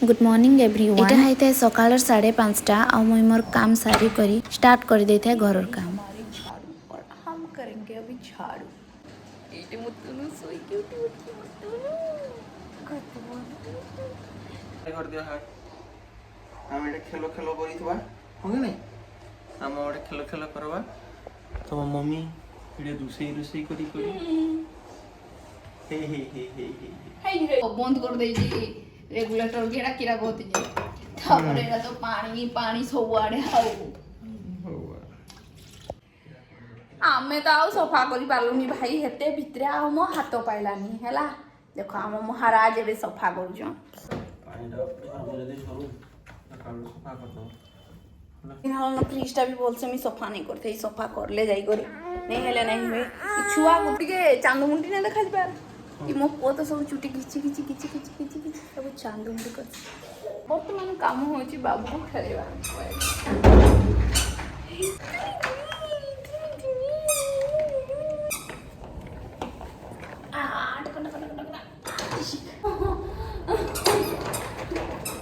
Good morning everyone. ଏଇଟା ହେଇଥାଏ ସକାଳର 5:30। ଆଉ ମୁଇଁ ମୋର କାମ ସାରି କରି ଷ୍ଟାର୍ଟ କରିଦେଇଥାଏ ଘରର କାମ। हमारी झाड़ू और हम करेंगे अभी झाड़ू। ଏଇଠି ମୁତୁନୁ ଶୋଇକି ଉଠି ଉଠି ମୁତୁନୁ। କରିଦିଅ ହାଇ। ଆମେ ଏଇଟା ଖେଲ ଖେଲ କରିଥିବା, ହଁ କି ନାଇଁ? ଆମ ଗୋଟେ ଖେଲ ଖେଲ କରବା। ତମ ମମି ଏଇଟା ରୋଷେଇ ରୋଷେଇ କରି କରି ହେ ହେ ହେ ହେ ହେ ହେ। ବନ୍ଦ କରିଦେଇଛି ରେଗୁଲେଟର କି ଏଟା କିରା କହୁଛି। ତାପରେ ଏଟା ତ ପାଣି ପାଣି ସବୁଆଡେ। ଆଉ ଆମେ ତ ଆଉ ସଫା କରିପାରିଲୁନି ଭାଇ, ହେତେ ଭିତରେ ଆଉ ମୋ ହାତ ପାଇଲାନି। ହେଲା, ଦେଖ, ଆମ ମହାରାଜ ଏବେ ସଫା କରୁଛନ୍। ପାଣିଟା ଧରବ ଯଦି ସରୁ ସକାଳୁ ସଫା କରିଦେବ। ଫ୍ରିଜଟା ବି ଭଲସେ ମୁଇଁ ସଫା ନାଇଁ କରିଥାଇ। ସଫା କରଲେ ଯାଇକରି, ନାଇଁ ହେଲେ ନାଇଁ ହୁଏ। ଇ ଛୁଆକୁ ଟିକେ ଚାନ୍ଦୁମୁଣ୍ଡି ନାଇଁ ଦେଖାଯିବାର କି? ମୋ ପୁଅ ତ ସବୁ ଚୁଟି ଘିଚି ଘିଚି ଘିଚି ଘିଚି ଘିଚି ଘିଚି ସବୁ ଚାନ୍ଦୁମୁଣ୍ଡି କରିଛି। ବର୍ତ୍ତମାନ କାମ ହେଉଛି ବାବୁକୁ ଖେଳେଇବା।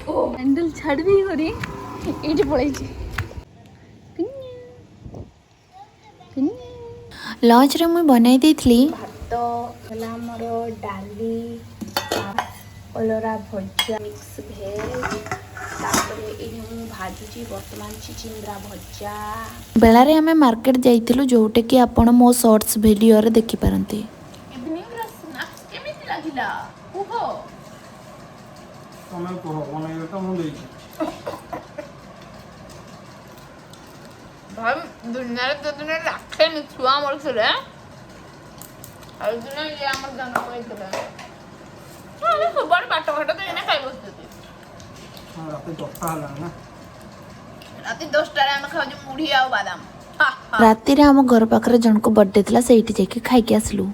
ଓ, ହ୍ୟାଣ୍ଡେଲ ଛାଡ଼ି ଦେଇ କରି ଏଇଠି ପଳେଇଛି। ଲଞ୍ଚରେ ମୁଇଁ ବନାଇ ଦେଇଥିଲି ଭାତ ହେଲା ଆମର, ଡାଲି, କଲରା ଭଜା, ମିକ୍ସ ଭେଜ। ତାପରେ ଏଇଠି ମୁଁ ଭାଜୁଛି ବର୍ତ୍ତମାନ ଚିଚିନ୍ଦ୍ରା ଭଜା। ବେଳାରେ ଆମେ ମାର୍କେଟ ଯାଇଥିଲୁ, ଯୋଉଟାକି ଆପଣ ମୋ ସର୍ଟସ୍ ଭିଡ଼ିଓରେ ଦେଖିପାରନ୍ତି। ଇଭିନିଂର ସ୍ନାକ୍ସ କେମିତି ଲାଗିଲା କୁହ। ତମେ କୁହ, ବନେଇବେ ତ ମୁଁ ଦେଇଛି। ଭାଇ, ଦୁନିଆରେ ଯୋଉଦିନ ଲାଖେନି ଛୁଆ ମରିଥିଲେ ଆଉ ଦିନ ଇଏ ଆମର ଜନ୍ମ ହେଇଥିଲା। ଆମେ ସବୁଆଡ଼େ ବାଟ ଘାଟ ତ ଏଇନା ଖାଇ ବସୁଛନ୍ତି। ହଁ, ରାତି 10ଟା ହେଲାଣି ନା? ରାତି 10ଟାରେ ଆମେ ଖାଉଛୁ ମୁଢ଼ି ଆଉ ବାଦାମ। ରାତିରେ ଆମ ଘର ପାଖରେ ଜଣଙ୍କ ବର୍ଥଡେ ଥିଲା, ସେଇଠି ଯାଇକି ଖାଇକି ଆସିଲୁ।